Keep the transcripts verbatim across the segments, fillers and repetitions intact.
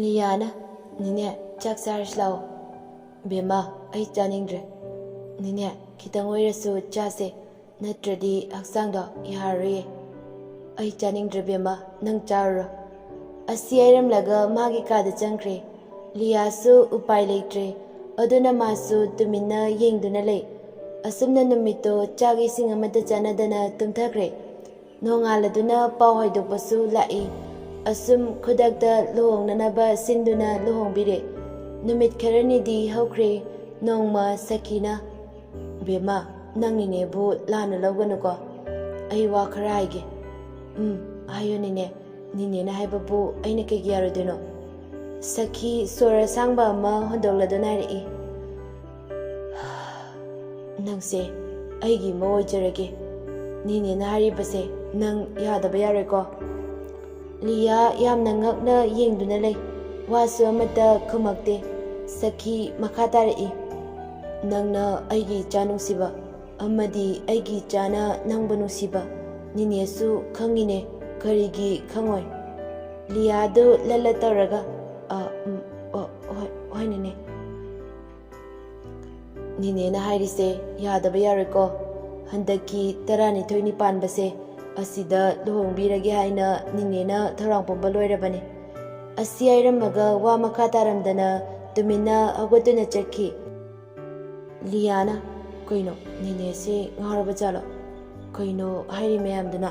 ꯂꯤꯌꯥꯅ, "ꯅꯦꯅꯦ, ꯆꯥꯛ ꯆꯥꯔꯁꯤ ꯂꯥꯛꯑꯣ꯫" "ꯕꯦꯝꯃ, ꯑꯩ ꯆꯥꯅꯤꯡꯗ꯭ꯔꯦ꯫" "ꯅꯦꯅꯦ, ꯈꯤꯇꯪ ꯑꯣꯏꯔꯁꯨ ꯆꯥꯁꯦ, ꯅꯠꯇ꯭ꯔꯗꯤ ꯍꯛꯆꯥꯡꯗꯣ ꯌꯥꯔꯔꯣꯏꯌꯦ꯫" "ꯑꯩ ꯆꯥꯅꯤꯡꯗ꯭ꯔꯦ ꯕꯦꯝꯃ, ꯅꯪ ꯆꯥꯔꯨꯔꯣ꯫" ꯑꯁꯤ ꯍꯥꯏꯔꯝꯂꯒ ꯃꯥꯒꯤ ꯀꯥꯗ ꯆꯪꯈ꯭ꯔꯦ꯫ ꯂꯤꯌꯥꯁꯨ ꯎꯄꯥꯏ ꯂꯩꯇ꯭ꯔꯦ, ꯑꯗꯨꯅ ꯃꯥꯁꯨ ꯇꯨꯃꯤꯟꯅ ꯌꯦꯡꯗꯨꯅ ꯂꯩ꯫ ꯑꯁꯨꯝꯅ ꯅꯨꯃꯤꯠꯇꯣ ꯆꯥꯛ ꯏꯁꯤꯡ ꯑꯃꯠꯇ ꯆꯥꯅꯗꯅ ꯇꯨꯝꯊꯈ꯭ꯔꯦ꯫ ꯅꯣꯡꯉꯥꯜꯂꯗꯨꯅ ꯄꯥꯎ ꯍꯥꯏꯗꯣꯛꯄꯁꯨ ꯂꯥꯛꯏ꯫ ꯑꯁꯨꯝ ꯈꯨꯗꯛꯇ ꯂꯨꯍꯣꯡꯅꯅꯕ ꯁꯤꯟꯗꯨꯅ ꯂꯨꯍꯣꯡꯕꯤꯔꯦ꯫ ꯅꯨꯃꯤꯠ ꯈꯔꯅꯤꯗꯤ ꯍꯧꯈ꯭ꯔꯦ꯫ ꯅꯣꯡꯃ ꯁꯈꯤꯅ, "ꯕꯦꯝꯃ, ꯅꯪ ꯅꯦꯅꯦꯕꯨ ꯂꯥꯟꯅ ꯂꯧꯒꯅꯨꯀꯣ꯫ ꯑꯩ ꯋꯥ ꯈꯔ ꯍꯥꯏꯒꯦ꯫" "ꯎꯝ, ꯍꯥꯏꯌꯨ ꯅꯦꯅꯦ꯫ ꯅꯦꯅꯦꯅ ꯍꯥꯏꯕꯕꯨ ꯑꯩꯅ ꯀꯩꯒꯤ ꯌꯥꯔꯣꯏꯗꯣꯏꯅꯣ?" ꯁꯈꯤ ꯁꯣꯔ ꯑꯁꯥꯡꯕ ꯑꯃ ꯍꯣꯟꯗꯣꯛꯂꯗꯨꯅ ꯍꯥꯏꯔꯛꯏ꯫ "ꯅꯪꯁꯦ ꯑꯩꯒꯤ ꯑꯃ ꯑꯣꯏꯖꯔꯒꯦ꯫ ꯅꯦꯅꯦꯅ ꯍꯥꯏꯔꯤꯕꯁꯦ ꯅꯪ ꯌꯥꯗꯕ ꯌꯥꯔꯣꯏꯀꯣ?" ꯂꯤꯌꯥ ꯌꯥꯝꯅ ꯉꯛꯅ ꯌꯦꯡꯗꯨꯅ ꯂꯩ꯫ ꯋꯥꯁꯨ ꯑꯃꯠꯇ ꯈꯨꯝꯃꯛꯇꯦ꯫ ꯁꯈꯤ ꯃꯈꯥ ꯇꯥꯔꯛꯏ, "ꯅꯪꯅ ꯑꯩꯒꯤ ꯏꯆꯥ ꯅꯨꯡꯁꯤꯕ ꯑꯃꯗꯤ ꯑꯩꯒꯤ ꯏꯆꯥꯅ ꯅꯪꯕꯨ ꯅꯨꯡꯁꯤꯕ ꯅꯦꯅꯦꯁꯨ ꯈꯪꯉꯤꯅꯦ, ꯀꯔꯤꯒꯤ ꯈꯪꯉꯣꯏ?" ꯂꯤꯌꯥꯗꯨ ꯂꯠ ꯂꯠ ꯇꯧꯔꯒ, "ꯑ, ꯎꯝ, ꯑ, ꯍꯣꯏ, ꯍꯣꯏ ꯅꯦꯅꯦ꯫ ꯅꯦꯅꯦꯅ ꯍꯥꯏꯔꯤꯁꯦ ꯌꯥꯗꯕ ꯌꯥꯔꯣꯏꯀꯣ꯫ ꯍꯟꯗꯛꯀꯤ ꯇꯔꯥꯅꯤꯊꯣꯏꯅꯤ ꯄꯥꯟꯕꯁꯦ ꯑꯁꯤꯗ ꯂꯨꯍꯣꯡꯕꯤꯔꯒꯦ ꯍꯥꯏꯅ ꯅꯦꯅꯦꯅ ꯊꯧꯔꯥꯡ ꯄꯨꯝꯕ ꯂꯣꯏꯔꯕꯅꯤ꯫" ꯑꯁꯤ ꯍꯥꯏꯔꯝꯃꯒ ꯋꯥ ꯃꯈꯥ ꯇꯥꯔꯝꯗꯅ ꯇꯨꯃꯤꯟꯅ ꯍꯧꯒꯠꯇꯨꯅ ꯆꯠꯈꯤ꯫ ꯂꯤꯌꯥꯅ, "ꯀꯩꯅꯣ, ꯅꯦꯅꯦꯁꯦ ꯉꯥꯎꯔꯕ ꯖꯥꯠꯂꯣ? ꯀꯩꯅꯣ ꯍꯥꯏꯔꯤ ꯃꯌꯥꯝꯗꯨꯅ?"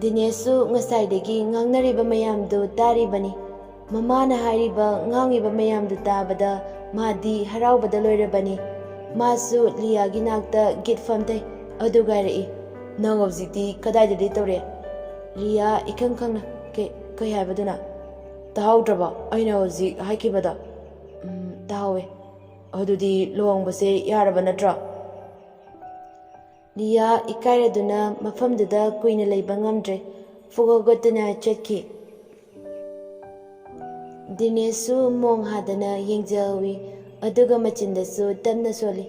ꯗꯤꯅꯦꯁꯁꯨ ꯉꯁꯥꯏꯗꯒꯤ ꯉꯥꯡꯅꯔꯤꯕ ꯃꯌꯥꯝꯗꯨ ꯇꯥꯔꯤꯕꯅꯤ꯫ ꯃꯃꯥꯅ ꯍꯥꯏꯔꯤꯕ, ꯉꯥꯡꯉꯤꯕ ꯃꯌꯥꯝꯗꯨ ꯇꯥꯕꯗ ꯃꯥꯗꯤ ꯍꯔꯥꯎꯕꯗ ꯂꯣꯏꯔꯕꯅꯤ꯫ ꯃꯥꯁꯨ ꯂꯤꯌꯥꯒꯤ ꯅꯥꯛꯇ ꯒꯤꯠ ꯐꯝꯊꯩ꯫ ꯑꯗꯨꯒ ꯍꯥꯏꯔꯛꯏ, "ꯅꯪ ꯍꯧꯖꯤꯛꯇꯤ ꯀꯗꯥꯏꯗ ꯂꯦꯞꯇꯧꯔꯦ?" ꯂꯤꯌꯥ ꯏꯈꯪ ꯈꯪꯅ, "ꯀꯩ, ꯀꯩ ꯍꯥꯏꯕꯗꯨꯅ?" "ꯇꯥꯍꯧꯗ꯭ꯔꯕꯣ ꯑꯩꯅ ꯍꯧꯖꯤꯛ ꯍꯥꯏꯈꯤꯕꯗꯣ?" "ꯎꯝ, ꯇꯥꯍꯧꯋꯦ꯫" "ꯑꯗꯨꯗꯤ ꯂꯨꯍꯣꯡꯕꯁꯦ ꯌꯥꯔꯕ ꯅꯠꯇ꯭ꯔꯣ?" ꯂꯤꯌꯥ ꯏꯀꯥꯏꯔꯗꯨꯅ ꯃꯐꯝꯗꯨꯗ ꯀꯨꯏꯅ ꯂꯩꯕ ꯉꯝꯗ꯭ꯔꯦ꯫ ꯐꯨꯛ ꯍꯧꯒꯠꯇꯨꯅ ꯆꯠꯈꯤ꯫ ꯗꯤꯅꯦꯁꯁꯨ ꯃꯣꯡ ꯍꯥꯗꯅ ꯌꯦꯡꯖꯍꯧꯏ, ꯑꯗꯨꯒ ꯃꯆꯤꯟꯗꯁꯨ ꯇꯞꯅ ꯁꯣꯜꯂꯤ,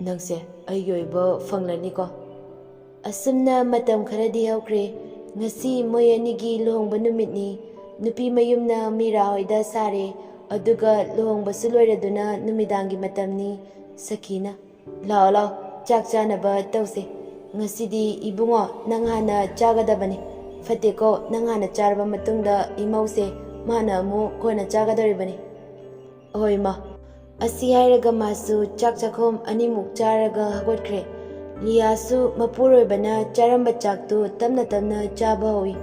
"ꯅꯪꯁꯦ ꯑꯩꯒꯤ ꯑꯣꯏꯕ ꯐꯪꯂꯅꯤꯀꯣ?" ꯑꯁꯨꯝꯅ ꯃꯇꯝ ꯈꯔꯗꯤ ꯍꯧꯈ꯭ꯔꯦ꯫ ꯉꯁꯤ ꯃꯣꯏ ꯑꯅꯤꯒꯤ ꯂꯨꯍꯣꯡꯕ ꯅꯨꯃꯤꯠꯅꯤ꯫ ꯅꯨꯄꯤ ꯃꯌꯨꯝꯅ ꯃꯤꯔꯥ ꯍꯣꯏꯗ ꯁꯥꯔꯦ, ꯑꯗꯨꯒ ꯂꯨꯍꯣꯡꯕꯁꯨ ꯂꯣꯏꯔꯗꯨꯅ ꯅꯨꯃꯤꯗꯥꯡꯒꯤ ꯃꯇꯝꯅꯤ꯫ ꯁꯈꯤꯅ, "ꯂꯥꯛꯑꯣ, ꯂꯥꯛꯑꯣ, ꯆꯥꯛ ꯆꯥꯅꯕ ꯇꯧꯁꯦ꯫ ꯉꯁꯤꯗꯤ ꯏꯕꯨꯡꯉꯣ, ꯅꯪ ꯍꯥꯟꯅ ꯆꯥꯒꯗꯕꯅꯤ꯫ ꯐꯠꯇꯦꯀꯣ, ꯅꯪ ꯍꯥꯟꯅ ꯆꯥꯔꯕ ꯃꯇꯨꯡꯗ ꯏꯃꯧꯁꯦ ꯃꯥꯅ ꯑꯃꯨꯛ ꯀꯣꯟꯅ ꯆꯥꯒꯗꯧꯔꯤꯕꯅꯤ꯫" "ꯍꯣꯏ, ꯏꯃꯥ꯫" ꯑꯁꯤ ꯍꯥꯏꯔꯒ ꯃꯥꯁꯨ ꯆꯥꯛ ꯆꯥꯛꯈꯨꯝ ꯑꯅꯤꯃꯨꯛ ꯆꯥꯔꯒ ꯍꯧꯒꯠꯈ꯭ꯔꯦ꯫ ꯂꯤꯌꯥꯁꯨ ꯃꯄꯨꯔꯣꯏꯕꯅ ꯆꯥꯔꯝꯕ ꯆꯥꯛꯇꯨ ꯇꯞꯅ ꯇꯞꯅ ꯆꯥꯕ ꯍꯧꯏ꯫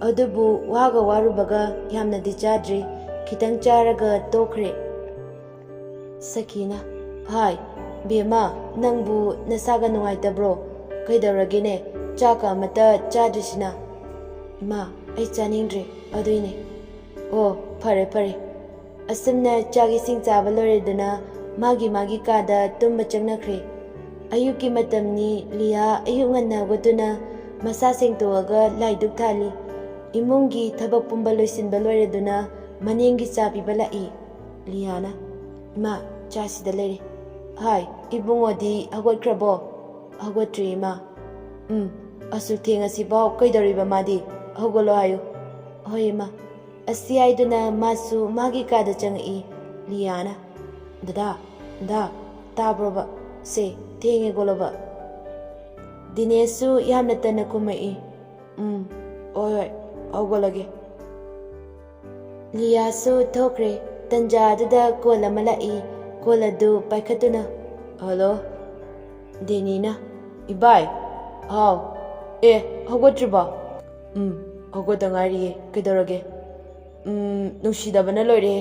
ꯑꯗꯨꯕꯨ ꯋꯥꯒ ꯋꯥꯔꯨꯕꯒ ꯌꯥꯝꯅꯗꯤ ꯆꯥꯗ꯭ꯔꯤ, ꯈꯤꯇꯪ ꯆꯥꯔꯒ ꯇꯣꯛꯈ꯭ꯔꯦ꯫ ꯁꯈꯤꯅ, "ꯍꯥꯏ, ꯕꯦꯝꯃ, ꯅꯪꯕꯨ ꯅꯁꯥꯒ ꯅꯨꯡꯉꯥꯏꯇꯕ꯭ꯔꯣ? ꯀꯩꯗꯧꯔꯒꯦꯅꯦ? ꯆꯥꯛꯀ ꯑꯃꯠꯇ ꯆꯥꯗ꯭ꯔꯤꯁꯤꯅ?" "ꯏꯃꯥ, ꯑꯩ ꯆꯥꯅꯤꯡꯗ꯭ꯔꯦ, ꯑꯗꯨꯏꯅꯦ꯫" "ꯑꯣ, ꯐꯔꯦ, ꯐꯔꯦ꯫" ꯑꯁꯨꯝꯅ ꯆꯥꯛ ꯏꯁꯤꯡ ꯆꯥꯕ ꯂꯣꯏꯔꯗꯨꯅ ꯃꯥꯒꯤ ꯃꯥꯒꯤ ꯀꯥꯗ ꯇꯨꯝꯕ ꯆꯪꯅꯈ꯭ꯔꯦ꯫ ꯑꯌꯨꯛꯀꯤ ꯃꯇꯝꯅꯤ꯫ ꯂꯤꯌꯥ ꯑꯌꯨꯛ ꯉꯟꯅ ꯍꯧꯒꯠꯇꯨꯅ ꯃꯁꯥ ꯁꯦꯡꯇꯣꯛꯑꯒ ꯂꯥꯏꯗꯨꯛ ꯊꯥꯜꯂꯤ꯫ ꯏꯃꯨꯡꯒꯤ ꯊꯕꯛ ꯄꯨꯝꯕ ꯂꯣꯏꯁꯤꯟꯕ ꯂꯣꯏꯔꯗꯨꯅ ꯃꯅꯦꯝꯒꯤ ꯆꯥ ꯄꯤꯕ ꯂꯥꯛꯏ꯫ ꯂꯤꯌꯥꯅ, "ꯏꯃꯥ, ꯆꯥ ꯁꯤꯗ ꯂꯩꯔꯦ꯫" "ꯍꯥꯏ, ꯏꯕꯨꯡꯉꯣꯗꯤ ꯍꯧꯒꯠꯈ꯭ꯔꯕꯣ?" "ꯍꯧꯒꯠꯇ꯭ꯔꯤ, ꯏꯃꯥ꯫" "ꯎꯝ, ꯑꯁꯨꯛ ꯊꯦꯡꯉꯁꯤꯐꯥꯎ ꯀꯩꯗꯧꯔꯤꯕ ꯃꯥꯗꯤ? ꯍꯧꯒꯠꯂꯣ ꯍꯥꯏꯌꯨ꯫" "ꯍꯣꯏ, ꯏꯃꯥ꯫" ꯑꯁꯤ ꯍꯥꯏꯗꯨꯅ ꯃꯥꯁꯨ ꯃꯥꯒꯤ ꯀꯥꯗ ꯆꯪꯉꯛꯏ꯫ ꯂꯤꯌꯥꯅ, "ꯗꯗꯥ, ꯗꯥ, ꯇꯥꯕ꯭ꯔꯣꯕ? ꯁꯦ, ꯊꯦꯡꯉꯦ ꯀꯣꯂꯣꯕ꯫" ꯗꯤꯅꯦꯁꯁꯨ ꯌꯥꯝꯅ ꯇꯟꯅ ꯈꯨꯝꯃꯛꯏ, "ꯎꯝ, ꯍꯣꯏ, ꯍꯣꯏ, ꯍꯧꯒꯠꯂꯒꯦ꯫" ꯂꯤꯌꯥꯁꯨ ꯊꯣꯛꯈ꯭ꯔꯦ꯫ ꯇꯟꯖꯥ ꯑꯗꯨꯗ ꯀꯣꯜ ꯑꯃ ꯂꯥꯛꯏ꯫ ꯀꯣꯜ ꯑꯗꯨ ꯄꯥꯏꯈꯠꯇꯨꯅ, "ꯍꯜꯂꯣ?" ꯗꯦꯅꯤꯅ, "ꯏꯕꯥꯏ, ꯍꯥꯎ, ꯑꯦ, ꯍꯧꯒꯠꯇ꯭ꯔꯤꯕꯣ?" "ꯎꯝ, ꯍꯧꯒꯠꯇ ꯉꯥꯏꯔꯤꯌꯦ, ꯀꯩꯗꯧꯔꯒꯦ?" "ꯎꯝ, ꯅꯨꯡꯁꯤꯗꯕꯅ ꯂꯣꯏꯔꯦ꯫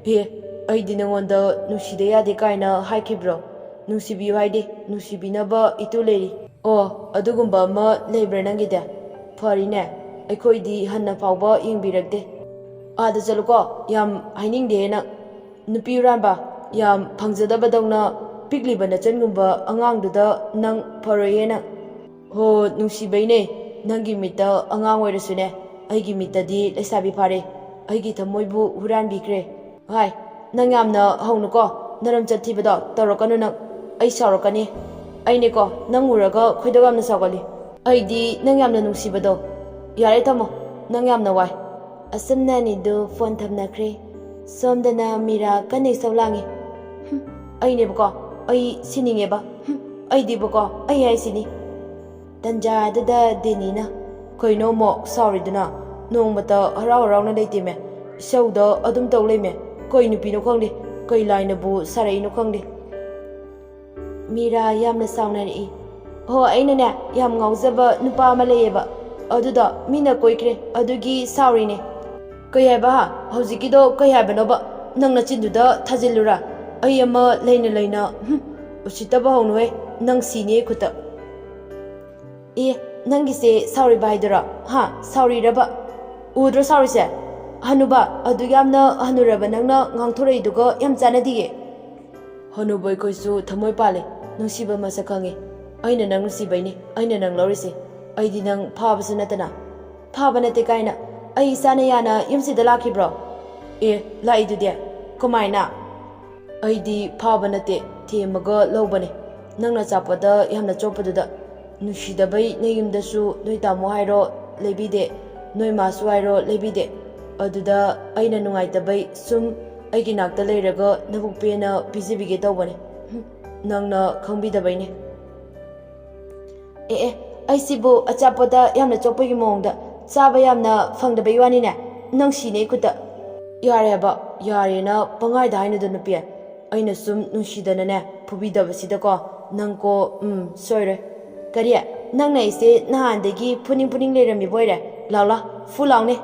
ꯑꯦ, ꯑꯩꯗꯤ ꯅꯉꯣꯟꯗ ꯅꯨꯡꯁꯤꯗ ꯌꯥꯗꯦ ꯀꯥꯏꯅ ꯍꯥꯏꯈꯤꯕ꯭ꯔꯣ? ꯅꯨꯡꯁꯤꯕꯤꯌꯨ ꯍꯥꯏꯗꯦ, ꯅꯨꯡꯁꯤꯕꯤꯅꯕ ꯏꯇꯨ ꯂꯩꯔꯤ꯫" "ꯑꯣ, ꯑꯗꯨꯒꯨꯝꯕ ꯑꯃ ꯂꯩꯕ꯭ꯔꯥ ꯅꯪꯒꯤꯗꯤ? ꯐꯔꯤꯅꯦ, ꯑꯩꯈꯣꯏꯗꯤ ꯍꯟꯅ ꯐꯥꯎꯕ ꯌꯦꯡꯕꯤꯔꯛꯇꯦ꯫" "ꯑꯥꯗ ꯆꯠꯂꯨꯀꯣ, ꯌꯥꯝ ꯍꯥꯏꯅꯤꯡꯗꯦꯍꯦ ꯅꯪ꯫ ꯅꯨꯄꯤ ꯍꯨꯔꯥꯟꯕ, ꯌꯥꯝ ꯐꯪꯖꯗꯕꯗꯧꯅ ꯄꯤꯛꯂꯤꯕ ꯅꯆꯟꯒꯨꯝꯕ ꯑꯉꯥꯡꯗꯨꯗ ꯅꯪ ꯐꯔꯣꯏꯍꯦ ꯅꯪ꯫" "ꯍꯣ, ꯅꯨꯡꯁꯤꯕꯩꯅꯦ, ꯅꯪꯒꯤ ꯃꯤꯠꯇ ꯑꯉꯥꯡ ꯑꯣꯏꯔꯁꯨꯅꯦ, ꯑꯩꯒꯤ ꯃꯤꯠꯇꯗꯤ ꯂꯩꯁꯥꯕꯤ ꯐꯥꯔꯦ, ꯑꯩꯒꯤ ꯊꯃꯣꯏꯕꯨ ꯍꯨꯔꯥꯟꯕꯤꯈ꯭ꯔꯦ꯫" "ꯍꯥꯏ, ꯅꯪ ꯌꯥꯝꯅ ꯍꯧꯅꯨꯀꯣ, ꯅꯔꯝꯆꯠ ꯊꯤꯕꯗꯣ ꯇꯧꯔꯛꯀꯅꯨ ꯅꯪ, ꯑꯩ ꯁꯥꯎꯔꯛꯀꯅꯤ꯫ ꯑꯩꯅꯦꯀꯣ, ꯅꯪ ꯎꯔꯒ ꯈꯣꯏꯗꯧ ꯌꯥꯝꯅ ꯁꯥꯎꯒꯠꯂꯤ꯫ ꯑꯩꯗꯤ ꯅꯪ ꯌꯥꯝꯅ ꯅꯨꯡꯁꯤꯕꯗꯣ꯫" "ꯌꯥꯔꯦ, ꯊꯝꯃꯣ, ꯅꯪ ꯌꯥꯝꯅ ꯋꯥꯏ꯫ ꯑꯁꯨꯝꯅ ꯑꯅꯤꯗꯨ ꯐꯣꯟ ꯊꯝꯅꯈ꯭ꯔꯦ꯫ ꯁꯣꯝꯗꯅ ꯃꯤꯔꯥ ꯀꯟꯅ ꯏꯁꯧ ꯂꯥꯡꯉꯤ꯫ "ꯍꯨꯝ, ꯑꯩꯅꯦꯕꯀꯣ, ꯑꯩ ꯁꯤꯅꯤꯡꯉꯦꯕ꯫ ꯍꯨꯝ, ꯑꯩꯗꯤꯕꯀꯣ, ꯑꯩ ꯍꯥꯏꯁꯤꯅꯤ"꯫ ꯇꯟꯖꯥ ꯑꯗꯨꯗ ꯗꯦꯅꯤꯅ, "ꯀꯩꯅꯣ ꯑꯃꯨꯛ ꯁꯥꯎꯔꯤꯗꯨꯅ? ꯅꯣꯡꯃꯇ ꯍꯔꯥꯎ ꯍꯔꯥꯎꯅ ꯂꯩꯇꯦꯃꯦ꯫ ꯏꯁꯧꯗ ꯑꯗꯨꯝ ꯇꯧ ꯂꯩꯃꯦ꯫ ꯀꯩ ꯅꯨꯄꯤꯅꯣ ꯈꯪꯗꯦ, ꯀꯩ ꯂꯥꯏꯅꯕꯨ ꯁꯥꯔꯛꯏꯅꯣ ꯈꯪꯗꯦ"꯫ ꯃꯤꯔꯥ ꯌꯥꯝꯅ ꯁꯥꯎꯅꯔꯛꯏ꯫ "ꯍꯣ, ꯑꯩꯅꯅꯦ, ꯌꯥꯝ ꯉꯥꯎꯖꯕ ꯅꯨꯄꯥ ꯑꯃ ꯂꯩꯌꯦꯕ꯫ ꯑꯗꯨꯗꯣ ꯃꯤꯅ ꯀꯣꯏꯈ꯭ꯔꯦ, ꯑꯗꯨꯒꯤ ꯁꯥꯎꯔꯤꯅꯦ"꯫ "ꯀꯩ ꯍꯥꯏꯕ? ꯍꯧꯖꯤꯛꯀꯤꯗꯣ ꯀꯩ ꯍꯥꯏꯕꯅꯣꯕ? ꯅꯪ ꯅꯆꯤꯟꯗꯨꯗ ꯊꯥꯖꯤꯜꯂꯨꯔꯥ? ꯑꯩ ꯑꯃ ꯂꯩꯅ ꯂꯩꯅ, ꯍꯨꯝ, ꯎꯁꯤꯠꯇꯕ ꯍꯧꯅꯨꯍꯦ, ꯅꯪ ꯁꯤꯅꯤ ꯑꯩ ꯈꯨꯠꯇ"꯫ "ꯑꯦ, ꯅꯪꯒꯤꯁꯦ ꯁꯥꯎꯔꯤꯕ ꯍꯥꯏꯗꯨꯔꯣ? ꯍꯥ, ꯁꯥꯎꯔꯤꯔꯕ? ꯎꯗ꯭ꯔꯣ ꯁꯥꯎꯔꯤꯁꯦ? ꯍꯅꯨꯕ, ꯑꯗꯨ ꯌꯥꯝꯅ ꯍꯅꯨꯔꯕ ꯅꯪꯅ ꯉꯥꯡꯊꯣꯔꯛꯏꯗꯨꯒ ꯌꯥꯝ ꯆꯥꯟꯅꯗꯤꯌꯦ"꯫ "ꯍꯅꯨꯕ ꯑꯩꯈꯣꯏꯁꯨ ꯊꯃꯣꯏ ꯄꯥꯜꯂꯦ, ꯅꯨꯡꯁꯤꯕ ꯃꯁꯛ ꯈꯪꯉꯦ꯫ ꯑꯩꯅ ꯅꯪ ꯅꯨꯡꯁꯤꯕꯩꯅꯦ ꯑꯩꯅ ꯅꯪ ꯂꯧꯔꯤꯁꯦ꯫ ꯑꯩꯗꯤ ꯅꯪ ꯐꯥꯕꯁꯨ ꯅꯠꯇꯅ"꯫ "ꯐꯥꯕ ꯅꯠꯇꯦ ꯀꯥꯏꯅ? ꯑꯩ ꯏꯁꯥꯅ ꯌꯥꯅ ꯌꯨꯝꯁꯤꯗ ꯂꯥꯛꯈꯤꯕ꯭ꯔꯣ?" "ꯑꯦ, ꯂꯥꯛꯏꯗꯨꯗꯤ"꯫ "ꯀꯃꯥꯏꯅ?" "ꯑꯩꯗꯤ ꯐꯥꯕ ꯅꯠꯇꯦ, ꯊꯦꯝꯃꯒ ꯂꯧꯕꯅꯦ꯫ ꯅꯪꯅ ꯑꯆꯥꯄꯣꯠꯇ ꯌꯥꯝꯅ ꯆꯣꯞꯄꯗꯨꯗ ꯅꯨꯡꯁꯤꯗꯕꯩ ꯅꯌꯨꯝꯗꯁꯨ ꯅꯣꯏ ꯇꯥꯃꯣ ꯍꯥꯏꯔꯣ ꯂꯩꯕꯤꯗꯦ, ꯅꯣꯏ ꯃꯥꯁꯨ ꯍꯥꯏꯔꯣ ꯂꯩꯕꯤꯗꯦ꯫ ꯑꯗꯨꯗ ꯑꯩꯅ ꯅꯨꯡꯉꯥꯏꯇꯕꯩ ꯁꯨꯝ ꯑꯩꯒꯤ ꯅꯥꯛꯇ ꯂꯩꯔꯒ ꯅꯕꯨꯛ ꯄꯦꯟꯅ ꯄꯤꯖꯕꯤꯒꯦ ꯇꯧꯕꯅꯦ꯫ ꯍꯨꯝ, ꯅꯪꯅ ꯈꯪꯕꯤꯗꯕꯩꯅꯦ"꯫ "ꯑꯦ ꯑꯦ, ꯑꯩꯁꯤꯕꯨ ꯑꯆꯥꯄꯣꯠꯇ ꯌꯥꯝꯅ ꯆꯣꯞꯄꯒꯤ ꯃꯑꯣꯡꯗ ꯆꯥꯕ ꯌꯥꯝꯅ ꯐꯪꯗꯕꯩ ꯋꯥꯅꯤꯅꯦ, ꯅꯪ ꯁꯤꯅꯦ ꯑꯩ ꯈꯨꯠꯇ"꯫ "ꯌꯥꯔꯦ ꯍꯥꯏꯕ, ꯌꯥꯔꯦꯅ ꯄꯪꯍꯥꯏꯗ ꯍꯥꯏꯅꯨꯗ ꯅꯨꯄꯤ꯫ ꯑꯩꯅ ꯁꯨꯝ ꯅꯨꯡꯁꯤꯗꯅꯅꯦ ꯐꯨꯕꯤꯗꯕꯁꯤꯗꯀꯣ, ꯅꯪꯀꯣ, ꯎꯝ, ꯁꯣꯏꯔꯣꯏ"꯫ "ꯀꯔꯤ? ꯅꯪꯅ ꯑꯩꯁꯦ ꯅꯍꯥꯟꯗꯒꯤ ꯐꯨꯅꯤꯡ ꯐꯨꯅꯤꯡ ꯂꯩꯔꯝꯃꯤꯕ ꯑꯣꯏꯔꯦ? ꯂꯥꯎ ꯂꯥꯎ, ꯐꯨ ꯂꯥꯎꯅꯦ"꯫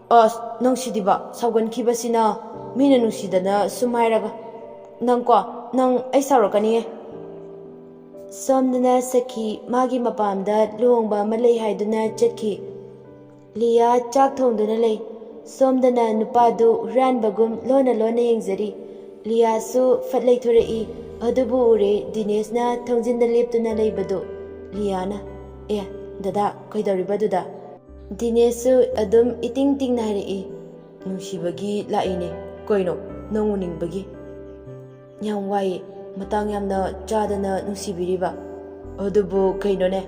"ꯑꯁ, ꯅꯪ ꯁꯤꯗꯤꯕ, ꯁꯥꯎꯒꯟꯈꯤꯕꯁꯤꯅ, ꯃꯤꯅ ꯅꯨꯡꯁꯤꯗꯅ ꯁꯨꯝ ꯍꯥꯏꯔꯒ"꯫ "ꯅꯪꯀꯣ, ꯅꯪ ꯑꯩ ꯁꯥꯎꯔꯛꯀꯅꯤꯌꯦ"꯫ ꯁꯣꯝꯗꯅ ꯁꯈꯤ ꯃꯥꯒꯤ ꯃꯄꯥꯝꯗ ꯂꯨꯍꯣꯡꯕ ꯑꯃ ꯂꯩ ꯍꯥꯏꯗꯨꯅ ꯆꯠꯈꯤ꯫ ꯂꯤꯌꯥ ꯆꯥꯛ ꯊꯣꯡꯗꯨꯅ ꯂꯩ꯫ ꯁꯣꯝꯗꯅ ꯅꯨꯄꯥꯗꯨ ꯍꯨꯔꯥꯟꯕꯒꯨꯝ ꯂꯣꯟꯅ ꯂꯣꯟꯅ ꯌꯦꯡꯖꯔꯤ꯫ ꯂꯤꯌꯥꯁꯨ ꯐꯠ ꯂꯩꯊꯣꯔꯛꯏ꯫ ꯑꯗꯨꯕꯨ ꯎꯔꯦ ꯗꯤꯅꯦꯁꯅ ꯊꯣꯡꯖꯤꯟꯗ ꯂꯦꯞꯇꯨꯅ ꯂꯩꯕꯗꯨ꯫ ꯂꯤꯌꯥꯅ, "ꯑꯦ, ꯗꯗꯥ, ꯀꯩꯗꯧꯔꯤꯕꯗꯨꯗ?" ꯗꯤꯅꯦꯁꯁꯨ ꯑꯗꯨꯝ ꯏꯇꯤꯡ ꯇꯤꯡꯅ ꯍꯥꯏꯔꯛꯏ꯫ "ꯅꯨꯡꯁꯤꯕꯒꯤ ꯂꯥꯛꯏꯅꯦ꯫ ꯀꯩꯅꯣ, ꯅꯪ ꯎꯅꯤꯡꯕꯒꯤ?" "ꯌꯥꯝ ꯋꯥꯏꯌꯦ, ꯃꯇꯥꯡ ꯌꯥꯝꯅ ꯆꯥꯗꯅ ꯅꯨꯡꯁꯤꯕꯤꯔꯤꯕ"꯫ "ꯑꯗꯨꯕꯨ ꯀꯩꯅꯣꯅꯦ,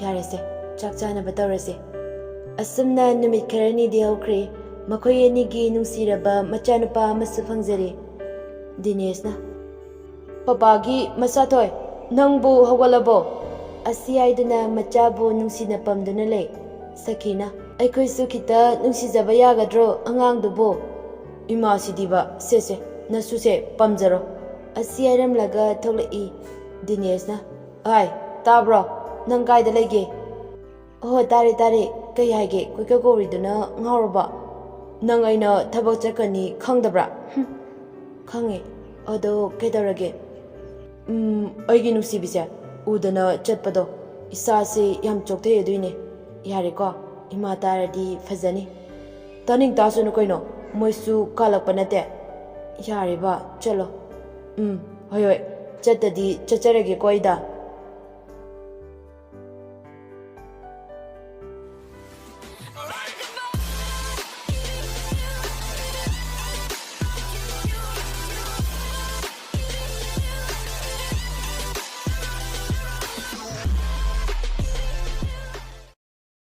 ꯌꯥꯔꯦꯁꯦ, ꯆꯥꯛ ꯆꯥꯅꯕ ꯇꯧꯔꯁꯦ"꯫ ꯑꯁꯨꯝꯅ ꯅꯨꯃꯤꯠ ꯈꯔꯅꯤꯗꯤ ꯍꯧꯈ꯭ꯔꯦ꯫ ꯃꯈꯣꯏ ꯑꯅꯤꯒꯤ ꯅꯨꯡꯁꯤꯔꯕ ꯃꯆꯥꯅꯨꯄꯥ ꯑꯃꯁꯨ ꯐꯪꯖꯔꯦ꯫ ꯗꯤꯅꯦꯁꯅ, "ꯄꯄꯥꯒꯤ ꯃꯆꯥꯊꯣꯏ, ꯅꯪꯕꯨ ꯍꯧꯒꯠꯂꯕꯣ?" ꯑꯁꯤ ꯍꯥꯏꯗꯨꯅ ꯃꯆꯥꯕꯨ ꯅꯨꯡꯁꯤꯅ ꯄꯝꯗꯨꯅ ꯂꯩ꯫ ꯁꯈꯤꯅ, "ꯑꯩꯈꯣꯏꯁꯨ ꯈꯤꯇ ꯅꯨꯡꯁꯤꯖꯕ ꯌꯥꯒꯗ꯭ꯔꯣ ꯑꯉꯥꯡꯗꯨꯕꯨ?" "ꯏꯃꯥꯁꯤꯗꯤꯕ, ꯁꯦ ꯁꯦ, ꯅꯁꯨꯁꯦ ꯄꯝꯖꯔꯣ꯫" ꯑꯁꯤ ꯍꯥꯏꯔꯝꯂꯒ ꯊꯣꯛꯂꯛꯏ꯫ ꯗꯤꯅꯦꯁꯅ, "ꯑꯥꯏ, ꯇꯥꯕ꯭ꯔꯣ? ꯅꯪ ꯀꯥꯏꯗ ꯂꯩꯒꯦ?" "ꯑꯣꯍꯣ, ꯇꯥꯔꯦ ꯇꯥꯔꯦ꯫ ꯀꯩ ꯍꯥꯏꯒꯦ? ꯀꯣꯏꯀꯧ ꯀꯧꯔꯤꯗꯨꯅ ꯉꯥꯎꯔꯕꯣ?" "ꯅꯪ ꯑꯩꯅ ꯊꯕꯛ ꯆꯠꯀꯅꯤ ꯈꯪꯗꯕ꯭ꯔꯥ?" "ꯍꯨꯝ, ꯈꯪꯉꯦ꯫ ꯑꯗꯣ ꯀꯩꯗꯧꯔꯒꯦ?" "ꯎꯝ, ꯑꯩꯒꯤ ꯅꯨꯡꯁꯤꯕꯤꯁꯦ, ꯎꯗꯅ ꯆꯠꯄꯗꯣ ꯏꯁꯥꯁꯦ ꯌꯥꯝ ꯆꯣꯛꯊꯩ꯫ ꯑꯗꯨꯏꯅꯦ꯫ ꯌꯥꯔꯦꯀꯣ, ꯏꯃꯥ ꯇꯥꯔꯗꯤ ꯐꯖꯅꯤ꯫" "ꯇꯥꯅꯤꯡ ꯇꯥꯁꯅꯨ ꯀꯩꯅꯣ, ꯃꯣꯏꯁꯨ ꯀꯥꯜꯂꯛꯄ ꯅꯠꯇꯦ꯫" "ꯌꯥꯔꯦꯕ, ꯆꯠꯂꯣ꯫" "ꯎꯝ, ꯍꯣꯏ ꯍꯣꯏ, ꯆꯠꯇꯗꯤ ꯆꯠꯆꯔꯒꯦꯀꯣ ꯑꯩꯗ꯫